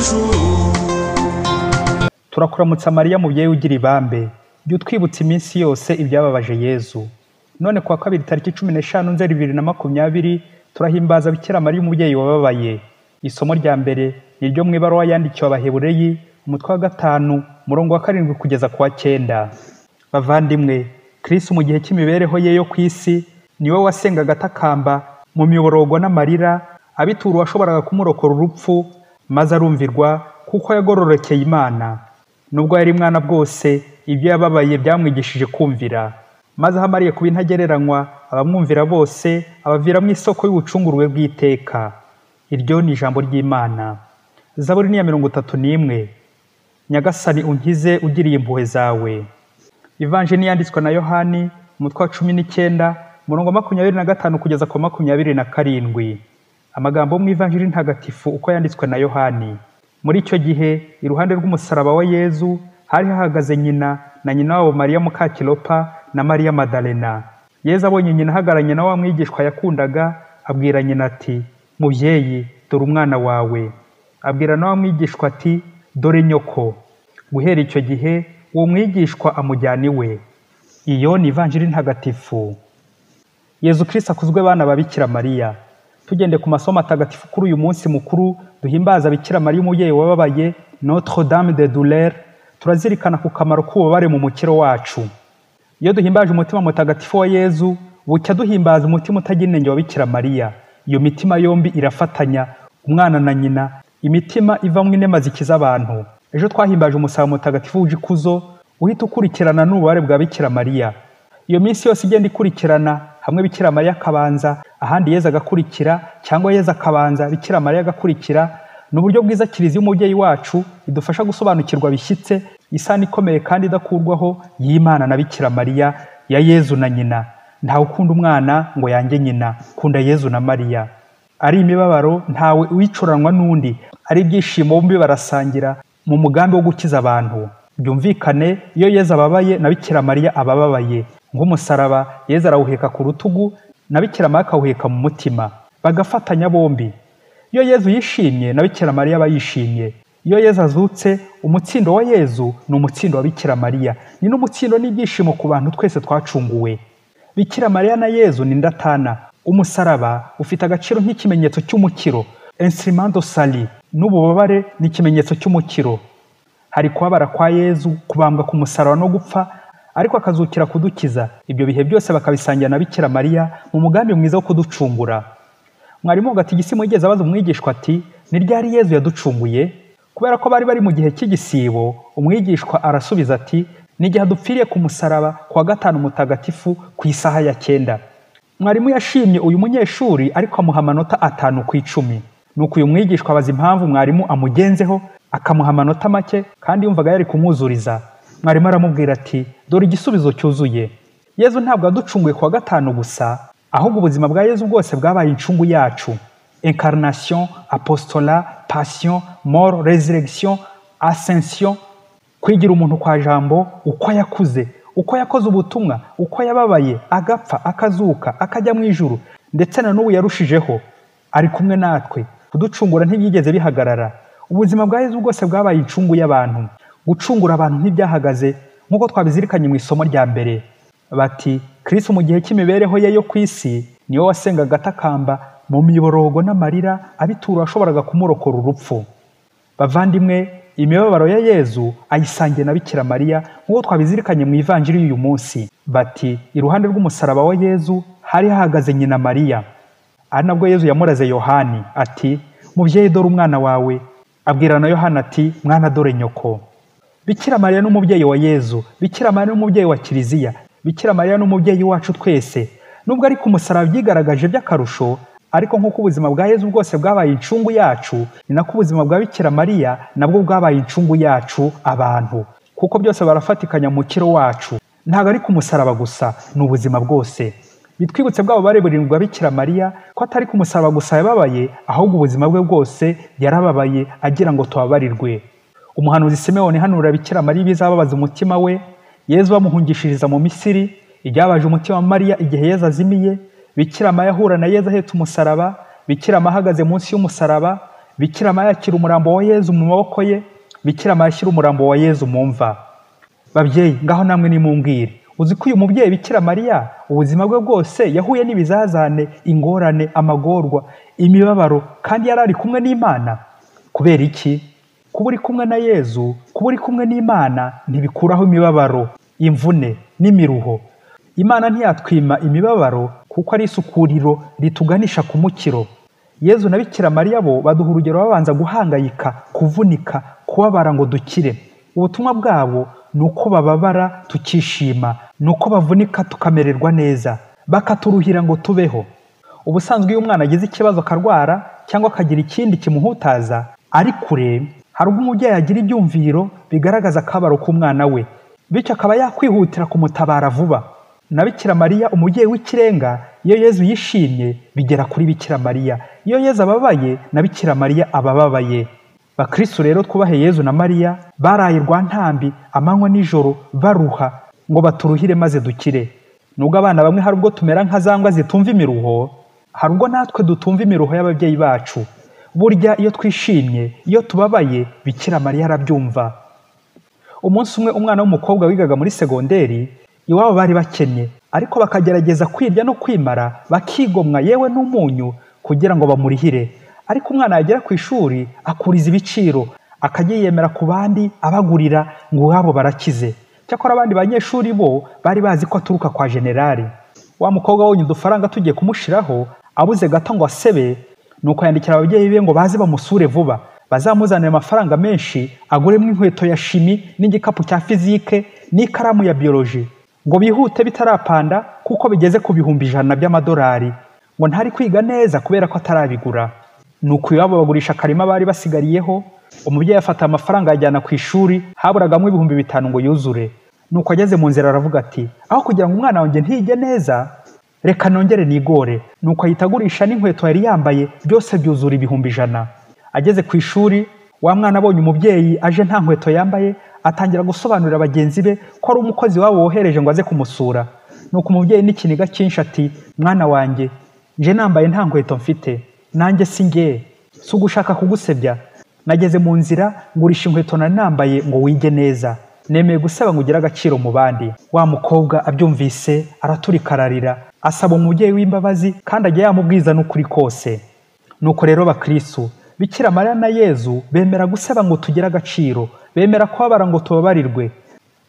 ijuru. Turakuramutsa Mariya mubyeyi ugira ibambe, jya utwibutsa iminsi yose ibyababaje Yezu. None kuwa kabiri tariki 15 Nzeri 2020 turahimbaza Bikira Mariya umubyeyi wababaye. Isomo rya mbere ni ryo mu ibaruwa yandikiwe Abahebureyi, umutwe wa 5 umurongo wa 7 kugeza ku wa 9. Bavandimwe, Kristo mu gihe cy'imibereho ye yo ku isi niwe wasengaga atakamba mu miborogo n'amarira, abitura uwashoboraga kumurokora urupfu, maze arumvirwa kuko yagororokeye Imana. Nubwo yari mwana bwose, ibyo yababaye byamwigishije kumvira, maze aho amariye kuba intagereranywa, abamwumvira bose abaviramo isoko y'ubucungurwe bw'iteka. Iryo ni ijambo ry'Imana. Zaburi ni ya 31. Nyagasani unkize ugiriye impuhwe zawe. Ivanjiri yanditswe na Yohani, umutwe wa 19, umurongo wa 25 kugeza ku 27. Amagambo mu Ivanjiri ntagatifu uko yanditswe na Yohani. Muri icyo gihe iruhande rw'umusaraba wa Yezu hari hahagaze nyina na nyina wabo Mariya Mukakilopa na Mariya Madalena. Yezu abonye nyina ahagararanye na wa mwigishwa yakundaga, abwira nyina ati: "Mubyeyi, dore umwana wawe." Abwira na wa mwigishwa ati: "Dore nyoko." Guhera icyo gihe uwo mwigishwa amujyana iwe. Iyo ni Ivanjiri ntagatifu. Yezu Kristo akuzwe bana ba Bikira Mariya. Tugende ku masomo atagatifu kuri uyu munsi mukuru duhimbaza Bikira Mariya umubyeyi wababaye, Notre Dame de Douleur. Turazirikana ku kamaro k'ububabare mu mukiro wacu. Iyo duhimbaje umutima mutagatifu wa Yezu, bucya duhimbaza umutima utagira inenge wa Bikira Mariya. Iyo mitima yombi irafatanya, umwana na nyina, imitima ivamwo inema zikiza abantu. Ejo twahimbaje umusaraba mutagatifu wuje ikuzo, uhita ukurikirana n'ububabare bwa Bikira Mariya. Iyo minsi yose igenda ikurikirana, hamwe Bikira Mariya akabanza, ahandi Yezu agakurikira, cyangwa Yezu akabanza, Bikira Mariya agakurikira. Ni uburyo bwiza Kiliziya umubyeyi wacu idufasha gusobanukirwa bishyitse isano ikomeye kandi idakurwaho y'Imana na Bikira Mariya, ya Yezu na nyina. Ntawe ukunda umwana ngo yange nyina, kunda Yezu na Mariya. Ari imibabaro ntawe uyicuranwa n'undi, ari ibyishimo bombi barasangira mu mugambi wo gukiza abantu. Byumvikane, iyo Yezu ababaye na Bikira Mariya abababaye. Nk'umusaraba Yezu arawuheka ku rutugu na Bikira Mariya akawuheka mu mutima, bagafatanya bombi. Iyo Yezu yishimye na Bikira Mariya aba yishimye. Iyo Yezu azutse, umutsindo wa Yezu ni umutsindo wa Bikira Mariya, ni n'umutsindo n'ibyishimo ku bantu twese twacunguwe. Bikira Mariya na Yezu ni ndatana. Umusaraba ufite agaciro nk'ikimenyetso cy'umukiro, instrument de salut, n'ububabare ni ikimenyetso cy'umukiro. Hari kubabara kwa Yezu, kubambwa ku musaraba no gupfa, ariko akazukira kudukiza. Ibyo bihe byose bakabisangira na Bikira Mariya mu mugambi mwiza wo kuducungura. Mwarimu gatigisimu yigeze abaza umwigishwa ati: "Ni ryari Yezu yaducunguye?" Kubera ko bari bari mu gihe cy'igisibo, umwigishwa arasubiza ati: "Ni igihe adupfiriye ku musaraba kuwa 5 mutagatifu ku isaha ya 9." Mwarimu yashimye uyu munyeshuri ariko amuha amanota 5 ku 10. Nuko uyu mwigishwa abaza impamvu mwarimu amugenzeho akamuha amanota make kandi yumvaga yari kumwuzuriza. Mwarimu aramubwira ati: "Dore igisubizo cyuzuye. Yezu ntabwo yaducunguye kuwa 5 gusa, ahubwo ubuzima bwa Yezu bwose bwabaye incungu yacu. Incarnation, apostolat, passion, mort, resurrection, ascension." Kwigira umuntu kwa Jambo, uko yakuze, uko yakoze ubutumwa, uko yababaye, agapfa, akazuka, akajya mu ijuru, ndetse na n'ubu yarushijeho, ari kumwe natwe. Kuducungura ntibyigeze bihagarara. Ubuzima bwa Yezu bwose bwabaye incungu y'abantu. Gucungura abantu ntibyahagaze, nk'uko twabizirikanye mu isomo rya mbere. Bati: Kristo mu gihe cy'imibereho ye yo ku isi niwe wasengaga atakamba mu miborogo n'amarira, abitura washoboraga kumurokora urupfu. Bavandimwe, imibabaro ya Yezu ayisangiye na Bikira Mariya nk'uko twabizirikanye mu Ivanjiri y'uyu munsi. Bati: iruhande rw'umusaraba wa Yezu hari hahagaze nyina Mariya. Ari nabwo Yezu yamuraze Yohani ati: "Mubyeyi, dore umwana wawe." Abwira na Yohana ati: "Mwana, dore nyoko." Bikira Mariya n'umubyeyi wa Yezu, Bikira Mariya n'umubyeyi wa Kiliziya, Bikira Mariya n'umubyeyi wacu twese. Nubwo ari ku musaraba byigaragaje by'akarusho, ariko nk'uko ubuzima bwa Yezu bwose bwabaye incungu yacu, ni nako ubuzima bwa Bikira Mariya nabwo bwabaye incungu yacu abantu, kuko byose barafatikanya mu mukiro wacu. Ntabwo ari ku musaraba gusa, ni ubuzima bwose. Bitwibutse bwabo bare burindwi bwa Bikira Mariya ko atari ku musaraba gusa yababaye, ahubwo ubuzima bwe bwose yarababaye agira ngo tubabarirwe. Umuhanuzi Simewoni hanura Bikira Mariya ibizababaza umutima we, Yezu bamuhungishiriza mu Misiri, ibyabaje umutima wa Mariya igihe Yezu azimiye, Bikira Mariya ahura na Yezu ahetse umusaraba, Bikira Mariya ahagaze munsi y'umusaraba, Bikira Mariya akira umurambo wa Yezu mu maboko ye, Bikira Mariya ashyira umurambo wa Yezu mu mva. Babyeyi, ngaho namwe nimumbwire, uzi ko uyu mubyeyi Bikira Mariya ubuzima bwe bwose yahuye n'ibizazane, ingorane, amagorwa, imibabaro, kandi yari ari kumwe n'Imana? Kubera iki? Kuba uri kumwe na Yezu, kuba uri kumwe n'Imana ntibikuraho imibabaro, imvune n'imiruho. Imana ntiyatwima imibabaro kuko ari isukuriro rituganisha ku mukiro. Yezu na Bikira Mariya bo baduha urugero babanza guhangayika, kuvunika, kubabara ngo dukire. Ubutumwa bwabo ni uko bababara tukishima, ni uko bavunika tukamererwa neza, bakaturuhira ngo tubeho. Ubusanzwe iyo umwana agize ikibazo akarwara cyangwa akagira ikindi kimuhutaza ari kure, hari ubwo umubyeyi agira ibyumviro bigaragaza akababaro k'umwana we, bityo akaba yakwihutira kumutabara vuba. Na Bikira Mariya umubyeyi w'ikirenga, iyo Yezu yishimye bigera kuri Bikira Mariya, iyo Yezu ababaye na Bikira Mariya aba ababaye. Bakristu rero twubahe Yezu na Mariya, baraye rwantambi amanywa n'ijoro baruha ngo baturuhire maze dukire. Nubwo abana bamwe hari ubwo tumera nka za mbwa zitumva imiruho, hari ubwo natwe dutumva imiruho y'ababyeyi bacu. Burya iyo twishimye, iyo tubabaye, Bikira Mariya arabyumva. Umunsi umwe umwana w'umukobwa wigaga muri segonderi, iwabo bari bakennye, ariko bakagerageza kwirya no kwimara, bakigomwa yewe n'umunyu kugira ngo bamurihire. Ariko umwana yagera ku ishuri akuriza ibiciro, akajya yiyemera ku bandi abagurira ngo iwabo barakize. Cyakora abandi banyeshuri bo bari bazi ko aturuka kwa generali. Wa mukobwa wabonye udufaranga tugiye kumushiraho, abuze gato ngo asebe, nuko yandikira ababyeyi be ngo baze bamusure vuba, bazamuzanire amafaranga menshi aguremo inkweto ya shimi n'igikapu cya fizike n'ikaramu ya biyoloji, ngo bihute bitarapanda kuko bigeze ku 100,000 by'amadolari, ngo ntari kwiga neza kubera ko atarabigura. Nuko iwabo bagurisha akarima bari basigariyeho, umubyeyi afata amafaranga ayajyana ku ishuri, haburagamo 5,000 ngo yuzure. Nuko ageze mu nzira aravuga ati, aho kugira ngo umwana wanjye ntiyige neza, reka nongere nigore. Nuko ahita agurisha n'inkweto yari yambaye, byose byuzura 100,000. Ageze ku ishuri, wa mwana abonye umubyeyi aje nta nkweto yambaye, atangira gusobanurira bagenzi be ko ari umukozi wabo wohereje ngo aze kumusura. Nuko umubyeyi n'ikiniga cyinshi ati, mwana wanjye, nje nambaye nta nkweto mfite, nanjye si nge, si ugushaka kugusebya. Nageze mu nzira ngurisha inkweto nari nambaye ngo wige neza, nemeye gusaba ngo ugire agaciro mu bandi. Wa mukobwa abyumvise araturika ararira, asaba umubyeyi w'imbabazi kandi ajya yamubwiza n'ukuri kose. Nuko rero bakristu, Bikira Mariya na Yezu bemera gusaba ngo tugire agaciro, bemera kubabara ngo tubabarirwe.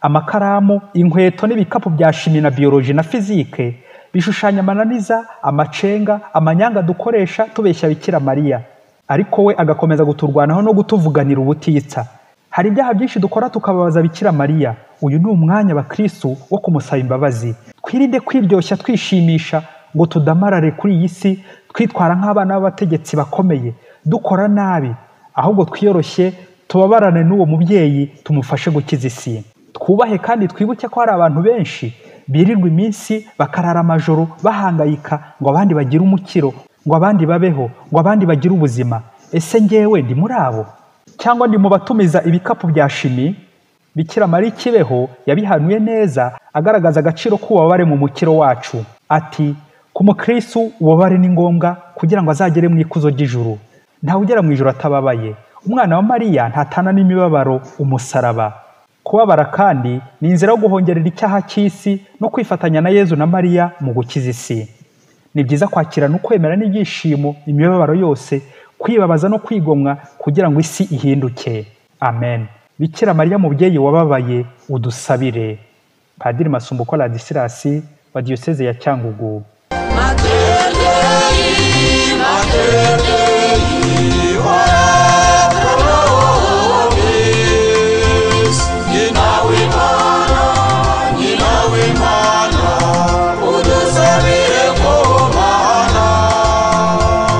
Amakaramu, inkweto n'ibikapu bya shimi na biyoloji na fizike bishushanya amananiza, amacenga, amanyanga dukoresha tubeshya Bikira Mariya, ariko we agakomeza guturwanaho no gutuvuganira ubutitsa. Hari ibyaha byinshi dukora tukababaza Bikira Mariya. Uyu ni umwanya bakristu wo kumusaba imbabazi. Twirinde kwiryoshya twishimisha ngo tudamarare kuri iyi si, twitwara nk'abana b'abategetsi bakomeye, dukora nabi, ahubwo twiyoroshye tubabarane n'uwo mubyeyi tumufashe gukiza isi. Twubahe kandi twibuke ko hari abantu benshi birirwa iminsi bakarara amajoro bahangayika ngo abandi bagire umukiro, ngo abandi babeho, ngo abandi bagire ubuzima. Ese ngewe ndi muri abo? Cyangwa ndi mu batumiza ibikapu bya shimi? Bikira Mariya Kibeho yabihanuye neza, agaragaza agaciro k'ububabare mu mukiro wacu. Ati, ku mukristu ububabare ni ngombwa kugira ngo azagere mu ikuzo ry'ijuru. Ntawe ugera mu ijuru atababaye. Umwana wa Mariya ntatana n'imibabaro, umusaraba. Kubabara kandi ni inzira yo guhongerera icyaha cy'isi no kwifatanya na Yezu na Mariya mu gukiza isi. Ni byiza kwakirana ukwemera n'ibyishimo imibabaro yose, kwibabaza no kwigomwa kugira ngo isi ihinduke. Amen. Bikira Mariya mubyeyi wababaye, udusabire. Padiri Masumbuko Ladislas wa Diyoseze ya Cyangugu. Mater Dei, Mater